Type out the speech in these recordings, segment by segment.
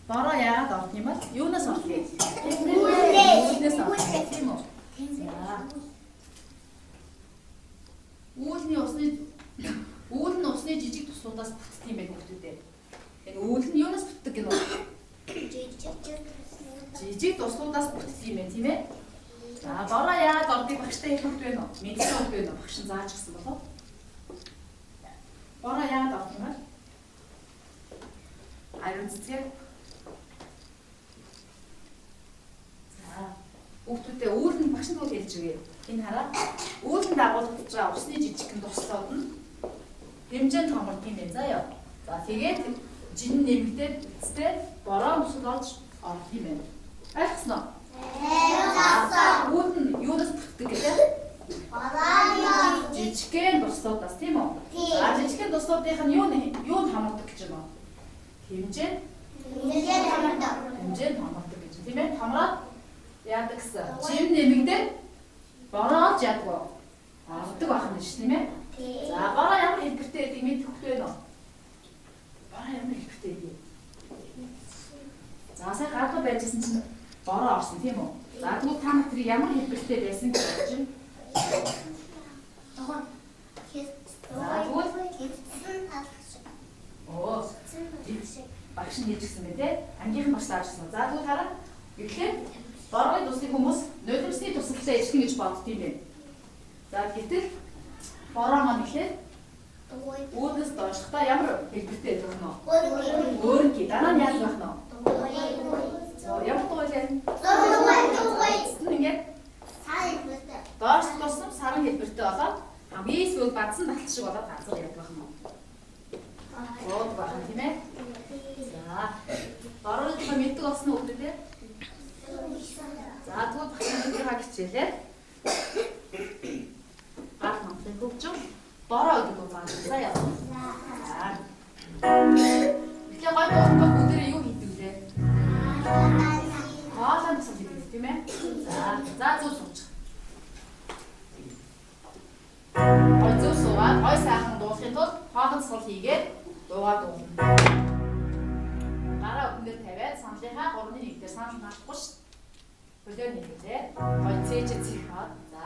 Бороо яагаад ордог юм бол юунаас ордог юм? Үүлнээс ордог тийм үү? За. Үүлний усны үүл нь усны жижиг туслуудаас бүтдэг юм байна хүүхдүүдээ. Энэ үүл нь юунаас бүтдэг гэнэ үү? Жижиг туслуудаас бүтдэг юм байна тийм ээ? За, бороо яагаад ордгийг багштай хэлэх үү вэ? Мэдсэн үг вэ? Багш нь зааж гисэн болов уу? Бороо яагаад ордог юм бэ? Ариун цэцгээ. За, хүүхдүүдээ үүл нь багш нь хэлж өгье. Энэ хараа. Үүл нь дагуулж байгаа усны жижигхэн туслууд нь хэмжээнд томордог юм байна заа юу. За, тэгээд жин нэмэгдээд эцэстээ бороо усуд олж ордог юм байна. Ойлгосноо? Ойлгосон. Үүл нь юунаас бүтдэг гэлээ? Борооны жижигхэн туслуудаас тийм үү? За, жижигхэн туслуудынх нь юу нь хамардаг гэж юм бэ? Хэмжээ хамардаг. Хэмжээ хамардаг гэж тийм ээ? Хамраад яадаг гэсэн. Жим нэмэгдээд бороо олж яадаг вэ? Ордог байх нь ш тийм ээ? За, бороо ямар хэлбэртэй байдгийг мэдэх хэрэгтэй байна уу? Бороо ямар хэлбэртэй байдгийг? За, сайн гадаа байжсэн чинь бороо орсон тийм үү? За, тэгвэл та нар тэр ямар хэлбэртэй байсан гэж бодож байна? Ногоон. багш нь хэлж гисэн бэ те? Ангийнхан багш зааж гисэн. За тэгвэл хараа. Эхлээд боргын туслыг хүмүүс нулимсны тусалтай ижилхэн гэж бодд юм байна. За гэтэл бороо маань эхлээд үүднээс доошлохдоо ямар хэлбэртэй байх нь вэ? Өөрөнхий. Дараа нь яаж байх нь вэ? Ямар дуу вэ? Ингээд доош тусам саран хэлбэртэй болоод хамгийн сүүлд бадсан татал шиг болоод газар яг байх нь. Бод байх нь тийм ээ. За. Борооны тухай мэддэг болсон уу те? За тэгвэл багш өнөөдрийнхөө хичээлээр гал мантлын хөгжим бороо гэдэг үг зааж заяа. За. Тэгэхээр гой дуухгүй бүгдээрээ юу хийдэг вэ? Хоолой тусал хийдэг тийм ээ. За, за зүг суучих. Гой зүг суугаад гой сайхан дуулахын тулд хоолой тусгал хийгээд дуугаа дуулна. Гараа өднөр тавиад саналынхаа 3-ны 1 дээр санал наахгүй шүү. Хөлөө нэмээ. Гой цээж цэх хаад. За.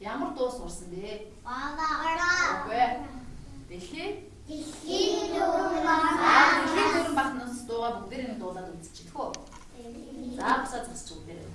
Ямар дуу сурсан бэ? Үгүй. Дэлхийн дөрвөн бахнаас дуугаа бүгдээрээ нэг дуулаад үзчихэх үү? За бусаа зогсож бүгдээрээ.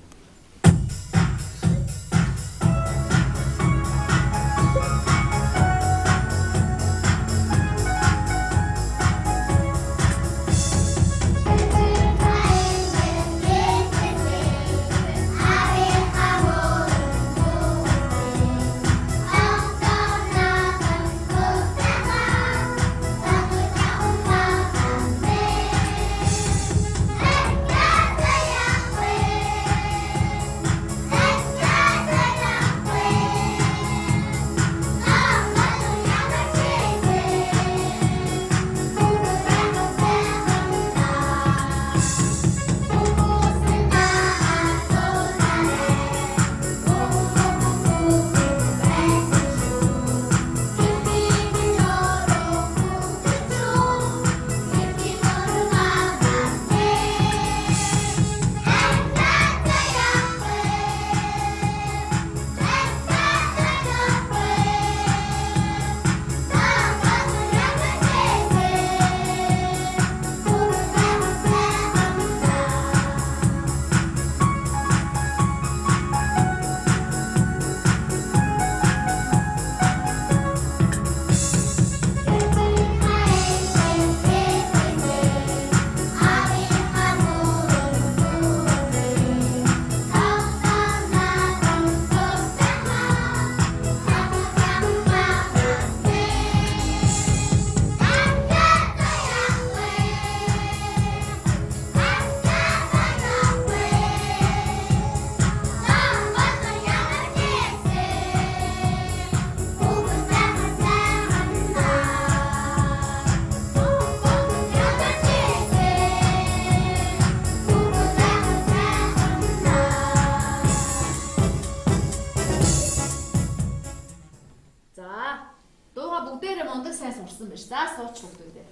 За сууч бүгдээ.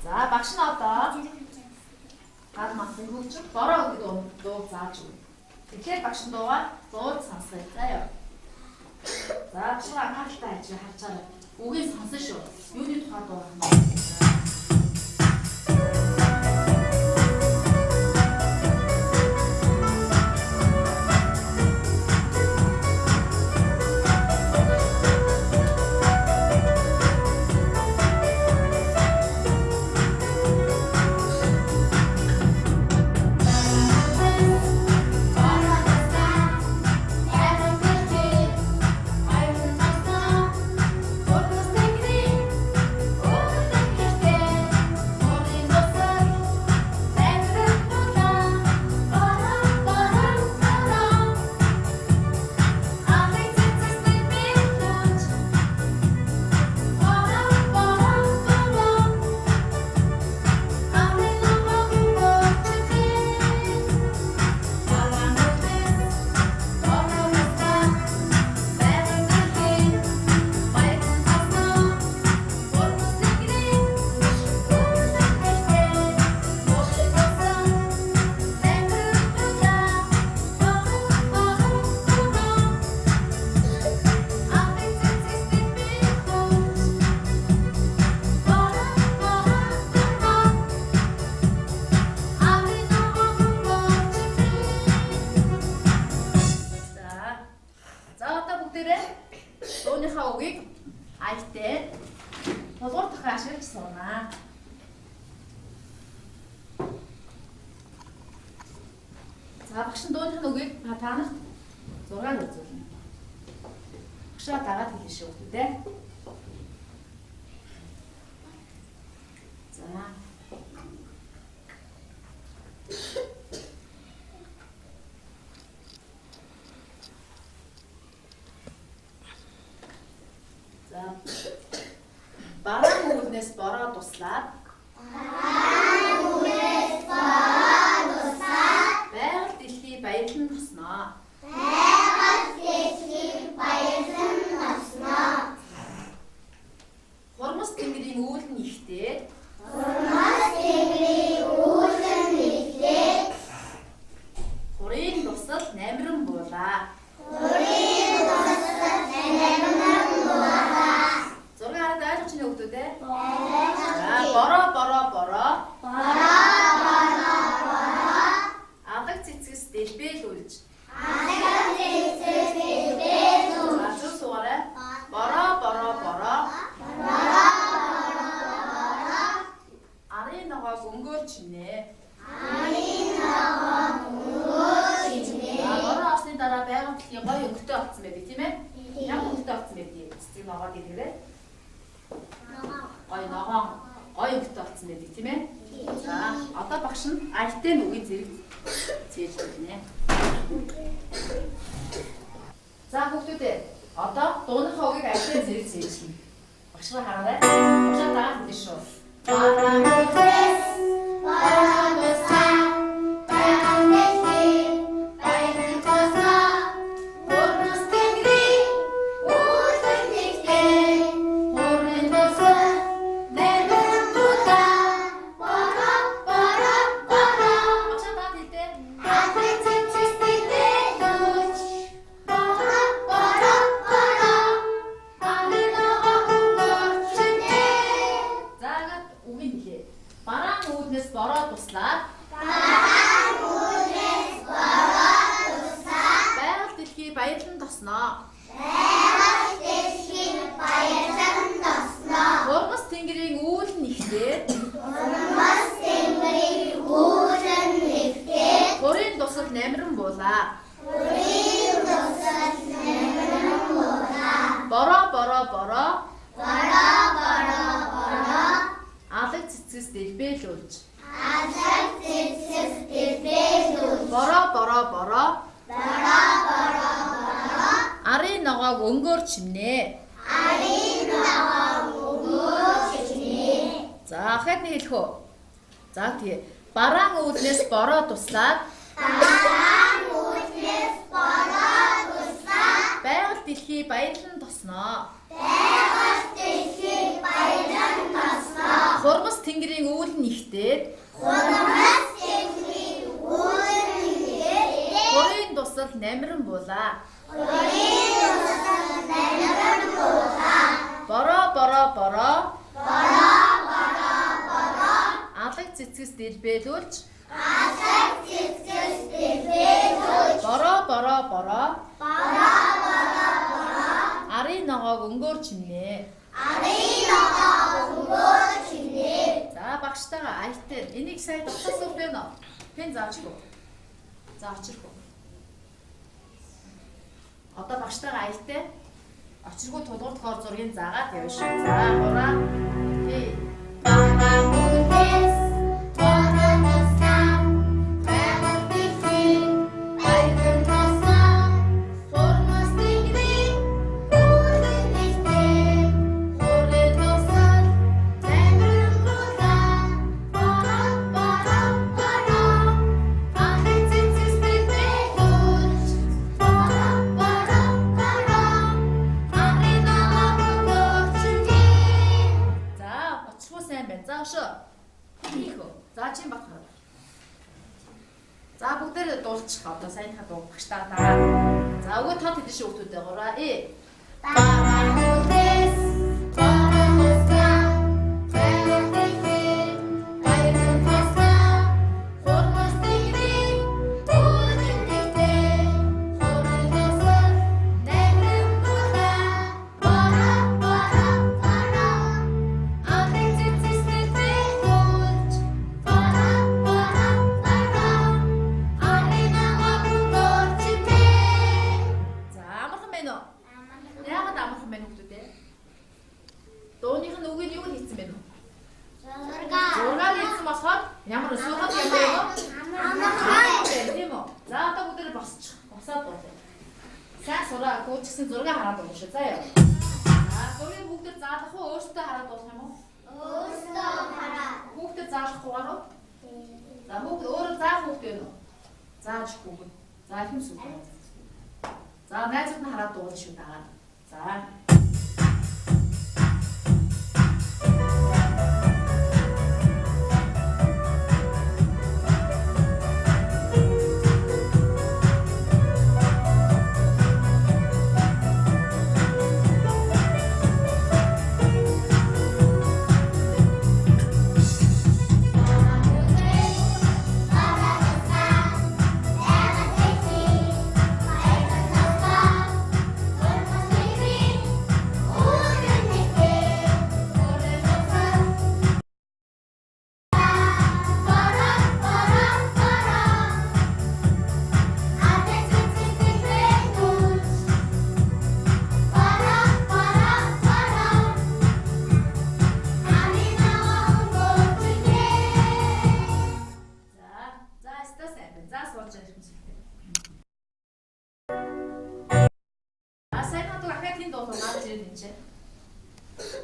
За багш нь одоо гал мантлын хөгжим бороо гэдэг дуу зааж өгнө. Тэгэхээр багш нь дуугаа зууж сонсгоё. За яа. За багш нь анхааралтай ажил харж байгаа. Үгийг сонсон шүү. Юуны тухай дуу байх нь? Thank you. бүгдээрээ дууныхаа үгийг аятай тулгуур тохион ашиглаж суунаа. За багш нь дууных нь үгийг та нарт зургаар үзүүлнэ. Багшаа дагаад хэлнэ шүү дээ. За. За. Бараан үүлнээс бороо туслаад. Бараан үүлнээс бороо туслаад. Байгаль дэлхий баярлан тосноо. Байгаль дэлхий баярлан тосноо. Хурмас тэнгэрийн үүл нь ихтэй. Хурмас тэнгэрийн үүл нь ихтэй. Хурийн дусал намиран буулаа. Хурийн дусал намиран буулаа. Зураг хараад ойлгож байна хүмүүс ээ? За бороо бороо бороо. Бороо бороо бороо. Алаг цэцгэс дэлбэлүүлж. Алаг цэцгэс дэлбэлүүлж. За зүг суугаарай. Бороо бороо бороо. Бороо бороо бороо. Арын ногоог өнгөөр чинээ. Арын ногоог өнгөөр чинээ. Бороо орсны дараа байгаль дэлхийн гоё өнгөтэй болсон байдаг тийм ээ? Ямар өнгөтэй болсон байдгийг цэцэг ногоо гэдгээрээ. Гоё ногоон гоё өнгөтэй болсон байдаг тийм ээ? За одоо багш нь аятай үгийн зэрэг цээж өгнө. За хүүхдүүд ээ одоо дууныхаа үгийг аятай зэрэг цээжлэнэ. Багшраа хараарай. Багшаа дагаад хэлнэ шүү. Бараан үүлнээс бороо туслаа. Байгаль дэлхий баярлан тосноо. Хурмас тэнгэрийн үүл нь ихтэй. Хурийн дусал намиран буулаа. Бороо бороо бороо. Багшаа дагаад хэлдэ. Алаг цэцгэс дэлбэлүүлж. Бороо бороо бороо. Арын ногоог өнгөөр чинээ. За ингээд үгийг хэлье. Бараан үүднээс бороо туслаад. Бараан үүднээс бороо туслаад. Байгаль дэлхий баярлан тосноо. Байгаль дэлхий баярлан тосноо. Хурмас тэнгэрийн үүл нь ихтэй. Хурмас тэнгэрийн үүл нь ихтэй. Хурийн дусал намиран буулаа. Хурийн дусал намиран буулаа. Бороо бороо бороо. Бороо бороо бороо. Алаг цэцгэс дэлбэлүүлж. Алаг цэцгэс дэлбэлүүлж. Бороо бороо бороо. Бороо бороо бороо. Арын ногоог өнгөөр чимнэ. Арын ногоог өнгөөр чимнэ. За ахад нэг хэлэх үү? За тэгээ. Бараан үүднээс бороо туслаад. Бараан үүднээс бороо туслаад. Байгаль дэлхий баярлан тосноо. Байгаль дэлхий баярлан тосноо. Хурмас тэнгэрийн үүл нь ихтэй. Хурмас тэнгэрийн үүл нь ихтэй. Хурийн дусал намиран буулаа. Хурийн дусал намиран буулаа. Бороо бороо бороо. Бороо бороо бороо. Алаг цэцгэс дэлбэлүүлж. Алаг цэцгэс дэлбэлүүлж. Бороо бороо бороо. Бороо бороо бороо. Арын ногоог өнгөөр чимнэ. Арын ногоог өнгөөр чимнэ. За багштайгаа аятай энийг сайн дутаас үг байна уу? Хэн зааж өгөх? За очирхүү. Одоо багштайгаа аятай очирхүү тулгуур тохоор зургийг заагаад явна шүү. За хураа. Тий. Бараан үүднээс бороо туслаа. Байгаль дэлхий баярлан тосноо. Хурмас тэнгэрийн үүл нь ихтэй. Хурийн дусал намиран буулаа. Бороо бороо бороо. Алаг цэцгэс дэлбэлүүлж. Бороо бороо бороо. Арын ногоог өнгөөр чинээ. За очирхүү сайн байна. За өшөө. Хийх үү? За чин бат хараа. За бүгдээрээ дуулчих. Одоо сайнхаа дуу багштайгаа дагаад. За өгөө тод хэдэн шүү хүүхдүүдээ гураа. Бараан үүднээс бороо туслаа. Байгаль дэлхий баярлан тосноо. Хурмас тэнгэрийн үүл нь ихтэй. Хурийн дусал намиран буулаа. сураа гүйцсэн зургийг хараад уншаа заа яа. За зургийг бүгд заалах уу өөрсдөө хараад дуулах юм уу? Өөрсдөө хараад. Хүүхдэд заалахгүй гарав? За хүүхд өөрөө заах хүүхд байна уу? Зааж хүүхэд. За ихэм сүг. За найзууд нь хараад дуулна шүү дагаад. За.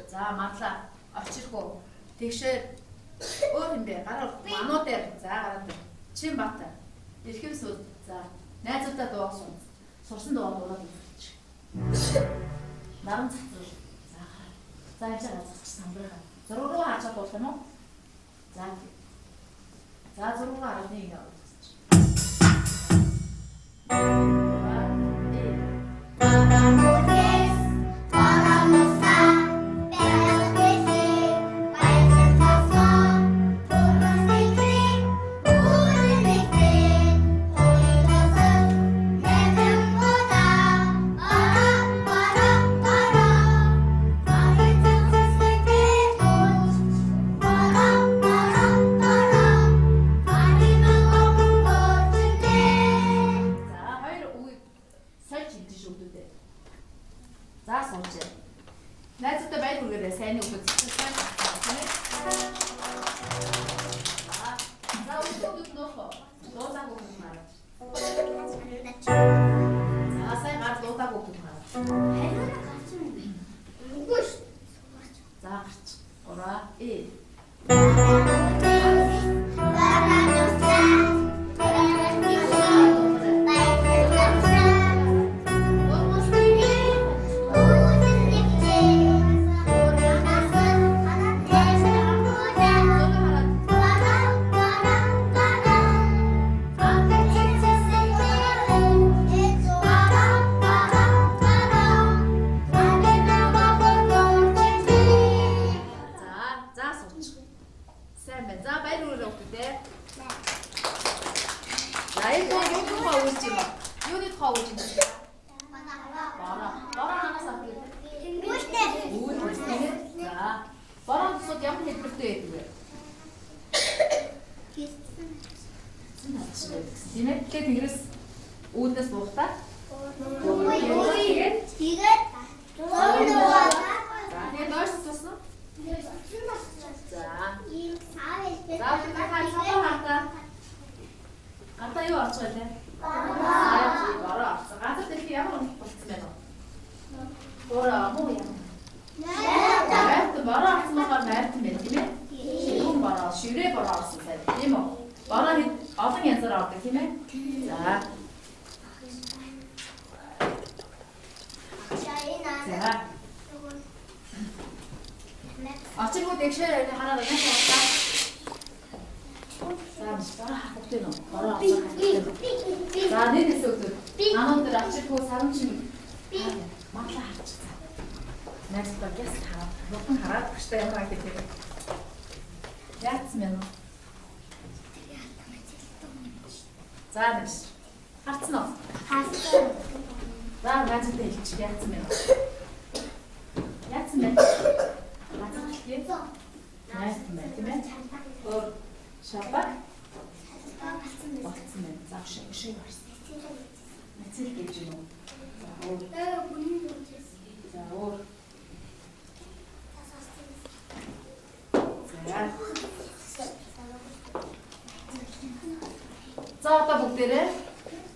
За мадлаа очирхөө тэгшээ өөр юм бэ гараа мануу дээр за гараа дээр чин бат эрхэм сүд за найзуудаа дуу сун сурсан дуу дуулаад үзчих наран цацрал за гараа за энэ газарч самбараа зураг руу харж дуулах юм уу за за зураг руу хараад нэг юм үзчих. За сууж. Найзуудтай баяр хүргээрэй. Сайн уу үзсэн. За өглөөд нөх. Дуудаг хүмүүс мараа. За сайн гар дуудаг хүмүүс мараа. Хариуна гарч юм. Үгүй шүү. За гарч. 3 2 Сайн байна. За баяр хүрээ хүүхдүүдээ. За энэ дуу юуны тухай өгүүлж юм бэ? Юуны тухай өгүүлж юм бэ? Бороо. Бороо ханаас авдаг вэ? Үүдтэй. За. Бороо тусууд ямар хэлбэртэй байдаг вэ? Тийм ээ. Тэгэхээр тэнгэрээс үүднээс буухтаа. Тэгээд За тэгээд доош тусна. За. За хартаа. Гартаа юу орж байгаа лээ? Бороо орсон. Газар дэлхий ямар болцсон байна вэ? Бороо муу юм. Найтан бороо орсон болохоор найтан байна тийм ээ? Ширүүн бороо, ширээ бороо орсон сайн тийм үү? Бороо хэд олон янзаар ордог тийм ээ? За. За. Очиргуу дэгшээр хараад байна хаа. За биш бороо харах хэрэгтэй нөө. Бороо авах хэрэгтэй. За нэг хэсэг өдөр. Ануу дээр очиргуу сарамчин матлаа харчихсан. Найзтаа гяс хараад, нутан хараад багштай ямар гэдэг вэ? Яатсан бэ нөө? За нэш. Харцсан уу? Харсан. За найзтай хэлчих яатсан бэ нөө? Яатсан бэ? Газар дэлхий. Найтан байна тийм ээ? Өөр шабак болцсон байна. За өшөө орсон. Нэцэл гэж юм уу? За өөр. За өөр. За. За одоо бүгдээрээ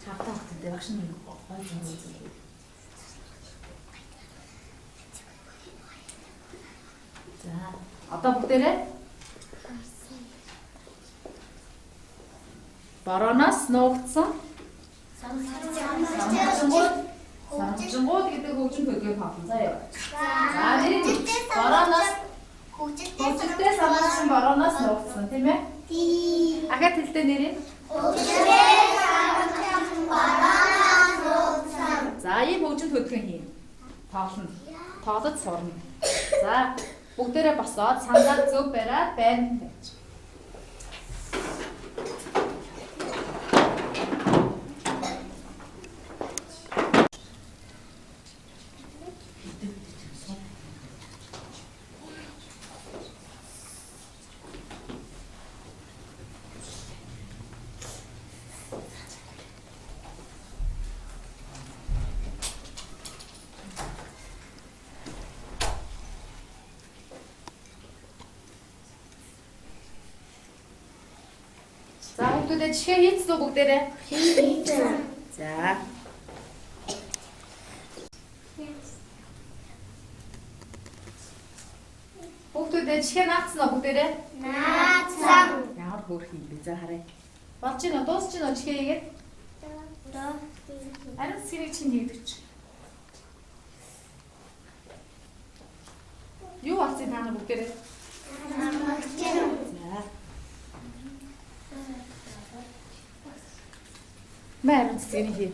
хавтаа хавтаа багш нь гой юм үзүүлээ. За, одоо бүгдээрээ борооноос нуугдсан сарвчингууд гэдэг хөгжим хөдөлгөөг тоглоно заяа. За, нэрийг борооноос хөгжилтэй самарчин борооноос нуугдсан тийм ээ? Тийм. Ахаад хэлдэ нэрийг. Хөгжилтэй самарчин борооноос нуугдсан. За, ийм хөгжим хөдөлгөөн хийн. Тоглоно. Тоглож сурна. За, бүгдээрээ босоод сандал зөв бариад байранд тавьчих. За, хүүхдүүдээ чихээ хийцэн үү бүгдээрээ? Хийцэн. За. Хүүхдүүдээ чихээ наацсан уу бүгдээрээ? Наацсан. Ямар хөөрхөн юм бэ? За харъя. Болж гинөө, дуусч гинөө чихээ хийгээд. Ариун цэцгийг чинь хийдэг чи. Юу болсон та нар бүгдээрээ? За. Мэ ариун цэцгийг хий.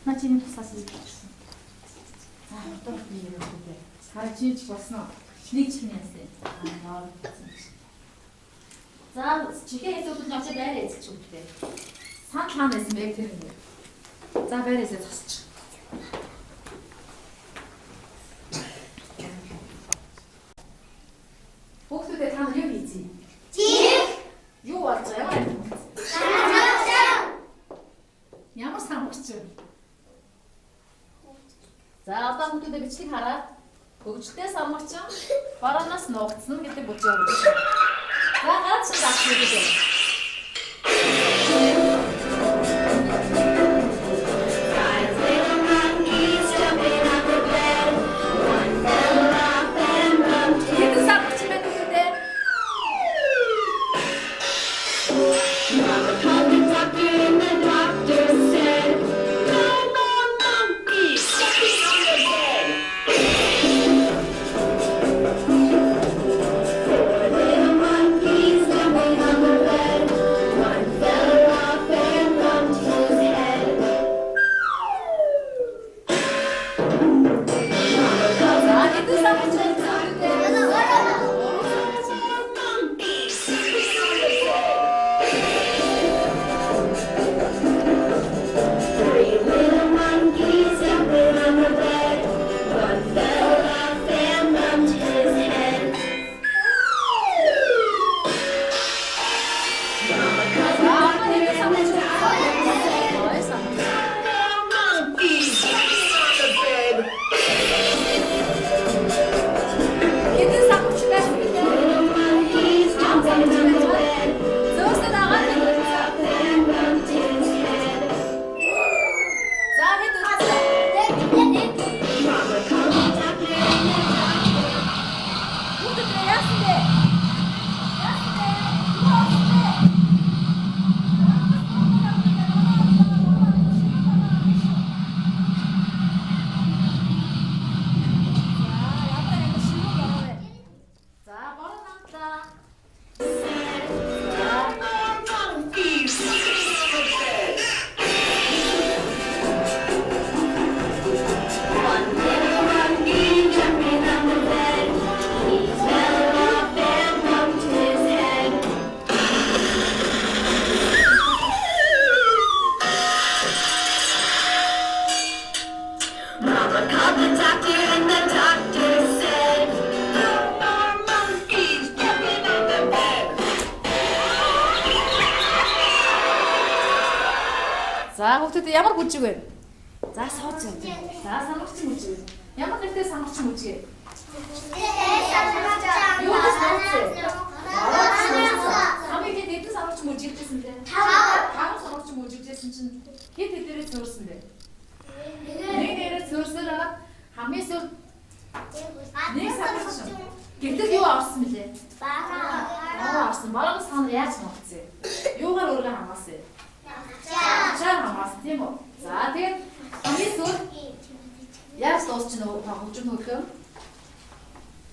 Наа чиний туслаас хийчихсэн. За, одоо би юм үү? Хараа чи ч болсон уу? Нэг чихний яасан. Аа, ноор. За, чихээ хийсүүд нь очиж байраа эзэлж өгдөө. Санд хаана байсан бэ тэр юм. За, байраа эзээ зогсчих. Хүүхдүүдээ та нар юу хийцээ? Чих. Юу болж байгаа юм? Самарчин. Ямар самарчин? За, одоо хүүхдүүдээ бичлэг хараад хөгжилтэй самарчин борооноос нуугдсан гэдэг бүлэг өгч. За, гараад чинь дагч үү. Five little monkeys jumping on the bed. One fell off and bumped his Хэдэн самарчин байна хүүхдүүдээ? Mama called the doctor and the doctor said, "No more monkeys jumping on the bed." Four little monkeys jumping on the bed. One fell off and bumped his head. Mama called За, хэдэн самарчин байна хүүхдүүдээ? the monkeys jumping on the bed. Three little monkeys jumping on the bed. One fell off and bumped his head. Mama called За, одоо хэдэн the самарчин doctor and said, Гоё самарчин. "No monkeys jumping on the bed." Хэдэн самарчин байна хүүхдүүдээ? Little monkeys jumping on the bed. Зөөсөө дагаад Fell off and bumped his head. За, хэд үлдсэн? Mama called the doctor and the doctor Хүүхдүүдээ яасан бэ? Яасан бэ? Юу болсон бэ? За, ямар амар ширүүн бороо вэ? За, бороо намтлаа. said, "No more monkeys jumping on the bed." One little monkey jumping on the bed. He fell off and bumped his head. Mama called the doctor and the doctor said, "No more monkeys jumping on the bed." За, хүүхдүүд ямар бүжиг вэ? За, сууж яа. За, самарчин бүжиг. Ямар нэртэй самарчин бүжиг вэ? Хамгийн хэд хэдэн самарчин бүжиглэжсэн бэ? Таван самарчин бүжиглэжсэн чинь хэд хэдээрээ цөөрсөн бэ? Нэг нэрээ цөөрсөөр хагаад хамгийн сүүлд Нэг самарчин. Гэтэл юу авсан бэлээ? Бараа авсан. Бараагаас та нар яаж нухацсан? Юугаар өөрийгөө хамгаалсан юм? Ачаар хамгаалсан тийм үү? За тэгээд хамгийн сүүлд яаж дуусч гинэ хөгжим хөдөлгөөн?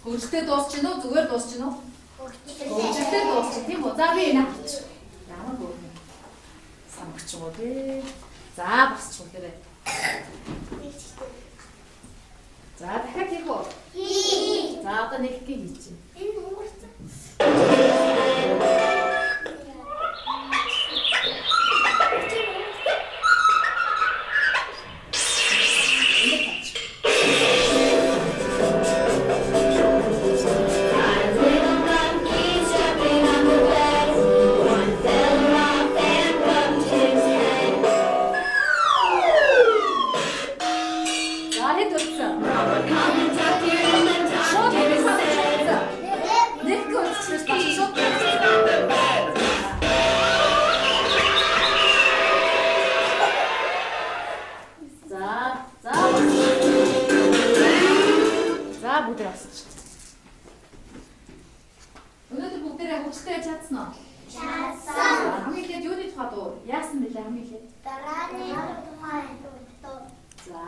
Хөгжилтэй дуусч гинэ үү? Зүгээр дуусч гинэ үү? Хөгжилтэй дуусч тийм үү? За би энэ авчих. Ямар гөрнө. Самгч юм уу те? За босч үлээрэй. За дахиад хийх үү? Хий. За одоо нэг гин хийчих. Энэ өнгөрсөн. Энэ тавьчих. Five little monkeys jumping on the bed. One fell off and bumped his head. За хэд үлдсэн? Mama called the doctor and the Шууд doctor нэг said, үлдсэн. Нэг үлдчихсэн багш шууд. За, за. За бүгдээ авсаж. Өнөөдөр бүгдээрээ хөгжилтэй байж чадсан уу? Чадсан. Хамгийн эхлээд юуны тухай дуу? Яасан бэлээ хамгийн эхлээд? Дарааны тухай дуу. За.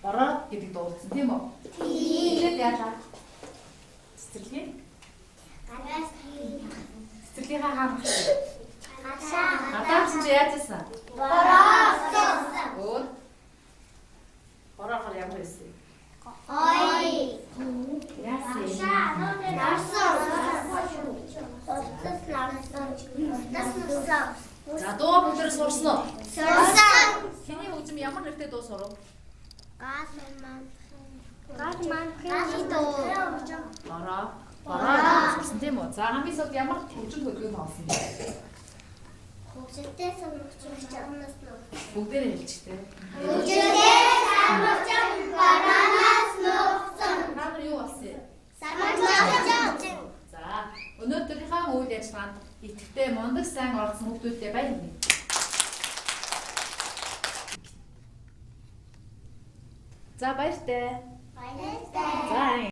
Бороо гэдэг дуулсан тийм үү? Тийм. Эхлээд яалаа? Цэцэрлэгийн? Гараас Цэцэрлэгийнхаа хаана гарсан? гадаа Гадаадсан чи яаж байсан? бороо. Өөр. Бороохоор ямар байсан? Ой. Яасан? Нарсан. Утас нарсан. Утас нарсан. За дуу бүгдээр сурсан уу? Сурсан. Хэний хөгжим ямар нэртэй дуу сурав? Гал маань. Гал маань дуу. Бороо. Бороо гэдэг сурсан тийм үү? За хамгийн сүүлд ямар хөгжим хөдөлгөөн тоглосон бэ? Хөгжилтэй самарч чамнаас нөө. Бүгдээрээ хэлчихтэй. Хөгжилтэй самарч бараанаас нууцсан. Та нар юу болсон юм? Самарч. За өнөөдрийнхөө үйл ажиллагаанд идэвхтэй мундаг сайн оролцсон хүүхдүүдтэй баярлалаа. За баяртай. Баяртай. За.